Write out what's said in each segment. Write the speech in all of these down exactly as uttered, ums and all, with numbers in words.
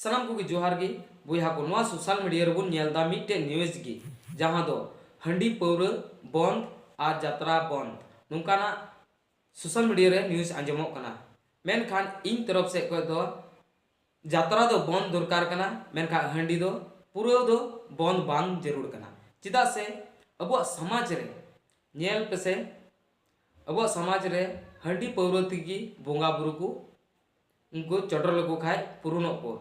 ᱥᱟᱱᱟᱢ ᱠᱚᱜᱮ ᱡᱚᱦᱟᱨ ᱜᱮ ᱵᱚᱭᱦᱟ ᱠᱚ᱾ ᱱᱚᱣᱟ ᱥᱳᱥᱟᱞ ᱢᱤᱰᱤᱭᱟ ᱨᱮᱵᱚᱱ ᱧᱮᱞ ᱮᱫᱟ ᱢᱤᱫᱴᱮᱡ ᱱᱤᱭᱩᱡᱽ ᱜᱮ, ᱡᱟᱦᱟᱸ ᱫᱚ ᱦᱟᱺᱰᱤ ᱯᱟᱹᱣᱨᱟᱹ ᱵᱚᱱᱫ ᱟᱨ ᱡᱟᱛᱨᱟ ᱵᱚᱱᱫ, ᱱᱚᱝᱠᱟᱱᱟᱜ ᱥᱳᱥᱟᱞ ᱢᱤᱰᱤᱭᱟ ᱨᱮ ᱱᱤᱭᱩᱡᱽ ᱟᱸᱡᱚᱢᱚᱜ ᱠᱟᱱᱟ᱾ ᱢᱮᱱᱠᱷᱟᱱ ᱤᱧ ᱛᱚᱨᱚᱯ ᱥᱮᱫ ᱠᱷᱚᱱ ᱫᱚ ᱡᱟᱛᱨᱟ ᱫᱚ ᱵᱚᱱᱫ ᱫᱚᱨᱠᱟᱨ ᱠᱟᱱᱟ, ᱢᱮᱱᱠᱷᱟᱱ ᱦᱟᱺᱰᱤ ᱫᱚ ᱯᱩᱨᱟᱹ ᱫᱚ ᱵᱚᱱᱫ ᱵᱟᱝ ᱡᱟᱹᱨᱩᱲ ᱠᱟᱱᱟ᱾ ᱪᱮᱫᱟᱜ ᱥᱮ ᱟᱵᱚᱣᱟᱜ ᱥᱚᱢᱟᱡᱽ ᱨᱮ, ᱧᱮᱞ ᱯᱮᱥᱮ, ᱟᱵᱚᱣᱟᱜ ᱥᱚᱢᱟᱡᱽ ᱨᱮ ᱦᱟᱺᱰᱤ ᱯᱟᱹᱣᱨᱟᱹ ᱛᱮᱜᱮ ᱵᱚᱸᱜᱟ ᱵᱩᱨᱩ ᱠᱚ ᱩᱱᱠᱩ ᱪᱚᱰᱚᱨ ᱞᱮᱠᱚ ᱠᱷᱟᱡ ᱯᱩᱨᱩᱱᱚᱜ ᱠᱚ᱾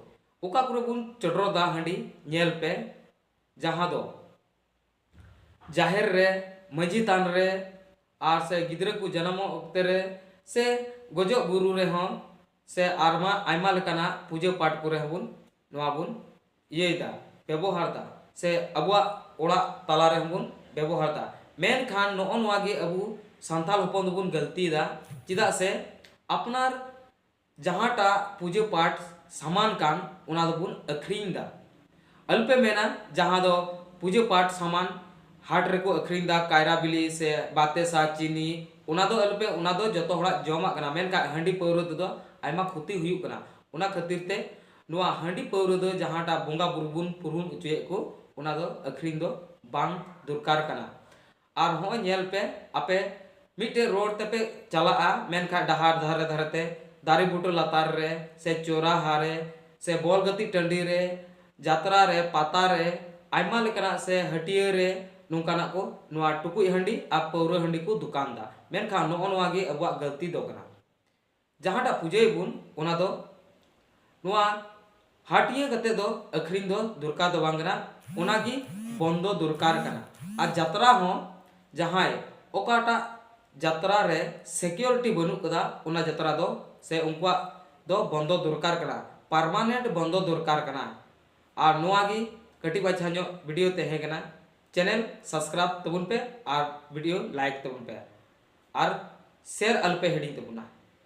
ᱚᱠᱟ ᱠᱚᱨᱮ ᱵᱚᱱ ᱪᱚᱰᱚᱨ ᱫᱟ ᱦᱟᱺᱰᱤ, ᱧᱮᱞ ᱯᱮ, ᱡᱟᱦᱟᱸ ᱫᱚ ᱡᱟᱦᱮᱨ ᱨᱮ, ᱢᱟᱹᱡᱷᱤ ᱛᱷᱟᱱ ᱨᱮ, ᱟᱨ ᱥᱮ ᱜᱤᱫᱽᱨᱟᱹ ᱠᱚ ᱡᱟᱱᱟᱢᱚᱜ ᱚᱠᱛᱮ ᱨᱮ, ᱥᱮ ᱜᱚᱡᱚᱜ ᱵᱩᱨᱩ ᱨᱮᱦᱚᱸ, ᱥᱮ ᱟᱨᱢᱟ ᱟᱭᱢᱟ ᱞᱮᱠᱟᱱᱟᱜ ᱯᱩᱡᱟᱹ ᱯᱟᱴ ᱠᱚᱨᱮ ᱦᱚᱸᱵᱚᱱ ᱱᱚᱣᱟ ᱵᱚᱱ ᱤᱭᱟᱹᱭᱮᱫᱟ, ᱵᱮᱵᱚᱦᱟᱨ ᱫᱟ, ᱥᱮ ᱟᱵᱚᱣᱟᱜ ᱚᱲᱟᱜ ᱛᱟᱞᱟ ᱨᱮᱦᱚᱸ ᱵᱚᱱ ᱵᱮᱵᱚᱦᱟᱨ ᱫᱟ᱾ ᱢᱮᱱᱠᱷᱟᱱ ᱱᱚᱜᱼᱚ ᱱᱚᱣᱟ ᱜᱮ ᱟᱵᱚ ᱥᱟᱱᱛᱟᱲ ᱦᱚᱯᱚᱱ ᱫᱚᱵᱚᱱ ᱜᱟᱹᱞᱛᱤᱭᱮᱫᱟ᱾ ᱪᱮᱫᱟᱜ ᱥᱮ ᱟᱯᱱᱟᱨ ᱡᱟᱦᱟᱸᱴᱟᱜ ᱯᱩᱡᱟᱹ ᱯᱟᱴ ᱥᱟᱢᱟᱱ ᱠᱟᱱ, ᱚᱱᱟ ᱫᱚᱵᱚᱱ ᱟᱹᱠᱷᱨᱤᱧ ᱫᱟ᱾ ᱟᱞᱚᱯᱮ ᱢᱮᱱᱟ ᱡᱟᱦᱟᱸ ᱫᱚ ᱯᱩᱡᱟᱹ ᱯᱟᱴ ᱥᱟᱢᱟᱱ ᱦᱟᱴ ᱨᱮᱠᱚ ᱟᱹᱠᱷᱨᱤᱧ ᱫᱟ, ᱠᱟᱭᱨᱟ ᱵᱤᱞᱤ ᱥᱮ ᱵᱟᱛᱮᱥᱟ ᱪᱤᱱᱤ, ᱚᱱᱟ ᱫᱚ ᱟᱞᱚᱯᱮ, ᱚᱱᱟ ᱫᱚ ᱡᱚᱛᱚ ᱦᱚᱲᱟᱜ ᱡᱚᱢᱟᱜ ᱠᱟᱱᱟ, ᱢᱮᱱᱠᱷᱟᱱ ᱦᱟᱺᱰᱤ ᱯᱟᱹᱣᱨᱟᱹ ᱛᱮᱫᱚ ᱟᱭᱢᱟ ᱠᱷᱚᱛᱤ ᱦᱩᱭᱩᱜ ᱠᱟᱱᱟ᱾ ᱚᱱᱟ ᱠᱷᱟᱹᱛᱤᱨ ᱛᱮ ᱱᱚᱣᱟ ᱦᱟᱺᱰᱤ ᱯᱟᱹᱣᱨᱟᱹ ᱫᱚ ᱡᱟᱦᱟᱸᱴᱟᱜ ᱵᱚᱸᱜᱟ ᱵᱩᱨᱩ ᱵᱚᱱ ᱯᱩᱨᱩᱱ ᱦᱚᱪᱚᱭᱮᱫ ᱠᱚ, ᱚᱱᱟ ᱫᱚ ᱟᱹᱠᱷᱨᱤᱧ ᱫᱚ ᱵᱟᱝ ᱫᱚᱨᱠᱟᱨ ᱠᱟᱱᱟ᱾ ᱟᱨ ᱦᱚᱸᱜᱼᱚᱭ ᱧᱮᱞ ᱯᱮ, ᱟᱯᱮ ᱢᱤᱫᱴᱮᱡ ᱨᱳᱰ ᱛᱮᱯᱮ ᱪᱟᱞᱟᱜᱼᱟ, ᱢᱮᱱᱠᱷᱟᱱ ᱰᱟᱦᱟᱨ ᱫᱷᱟᱨᱮ ᱫᱷᱟᱨᱮ ᱛᱮ, ᱫᱟᱨᱮ ᱵᱩᱴᱟᱹ ᱞᱟᱛᱟᱨ ᱨᱮ, ᱥᱮ ᱪᱳᱨᱟᱦᱟ ᱨᱮ, ᱥᱮ ᱵᱚᱞ ᱜᱟᱛᱮᱜ ᱴᱟᱺᱰᱤ ᱨᱮ, ᱡᱟᱛᱨᱟ ᱨᱮ, ᱯᱟᱛᱟ ᱨᱮ, ᱟᱭᱢᱟ ᱞᱮᱠᱟᱱᱟᱜ ᱥᱮ ᱦᱟᱹᱴᱤᱭᱟᱹ ᱨᱮ ᱱᱚᱝᱠᱟᱱᱟᱜ ᱠᱚ ᱱᱚᱣᱟ ᱴᱩᱠᱩᱡ ᱦᱟᱺᱰᱤ ᱟᱨ ᱯᱟᱹᱣᱨᱟᱹ ᱦᱟᱺᱰᱤ ᱠᱚ ᱫᱚᱠᱟᱱ ᱫᱟ᱾ ᱢᱮᱱᱠᱷᱟᱱ ᱱᱚᱜᱼᱚ ᱱᱚᱣᱟ ᱜᱮ ᱟᱵᱚᱣᱟᱜ ᱜᱟᱹᱞᱛᱤ ᱫᱚ ᱠᱟᱱᱟ᱾ ᱡᱟᱦᱟᱸᱴᱟᱜ ᱯᱩᱡᱟᱹᱭᱟᱵᱚᱱ, ᱚᱱᱟ ᱫᱚ ᱱᱚᱣᱟ ᱦᱟᱹᱴᱤᱭᱟᱹ ᱠᱟᱛᱮ ᱫᱚ ᱟᱹᱠᱷᱨᱤᱧ ᱫᱚ ᱫᱚᱨᱠᱟᱨ ᱫᱚ ᱵᱟᱝ ᱠᱟᱱᱟ, ᱚᱱᱟ ᱜᱮ ᱵᱚᱱᱫᱚ ᱫᱚᱨᱠᱟᱨ ᱠᱟᱱᱟ᱾ ᱟᱨ ᱡᱟᱛᱨᱟ ᱦᱚᱸ ᱡᱟᱦᱟᱸᱭ ᱚᱠᱟᱴᱟᱜ ᱡᱟᱛᱨᱟ ᱨᱮ ᱥᱤᱠᱤᱭᱩᱨᱤᱴᱤ ᱵᱟᱹᱱᱩᱜ ᱠᱟᱫᱟ, ᱚᱱᱟ ᱡᱟᱛᱨᱟ ᱫᱚ ᱥᱮ ᱩᱱᱠᱩᱣᱟᱜ ᱫᱚ ᱵᱚᱱᱫᱚ ᱫᱚᱨᱠᱟᱨ ᱠᱟᱱᱟ, ᱯᱟᱨᱢᱟᱱᱮᱱᱴ ᱵᱚᱱᱫᱚ ᱫᱚᱨᱠᱟᱨ ᱠᱟᱱᱟ᱾ ᱟᱨ ᱱᱚᱣᱟ ᱜᱮ ᱠᱟᱹᱴᱤᱡ ᱢᱟᱪᱷᱟ ᱧᱚᱜ ᱵᱷᱤᱰᱤᱭᱳ ᱛᱟᱦᱮᱸ ᱠᱟᱱᱟ᱾ ᱪᱮᱱᱮᱞ ᱥᱟᱵᱥᱠᱨᱟᱭᱤᱵ ᱛᱟᱵᱚᱱ ᱯᱮ ᱟᱨ ᱵᱷᱤᱰᱤᱭᱳ ᱞᱟᱭᱤᱠ ᱛᱟᱵᱚᱱ ᱯᱮ ᱟᱨ ᱥᱮᱭᱟᱨ ᱟᱞᱚᱯᱮ ᱦᱤᱲᱤᱧ ᱛᱟᱵᱚᱱᱟ᱾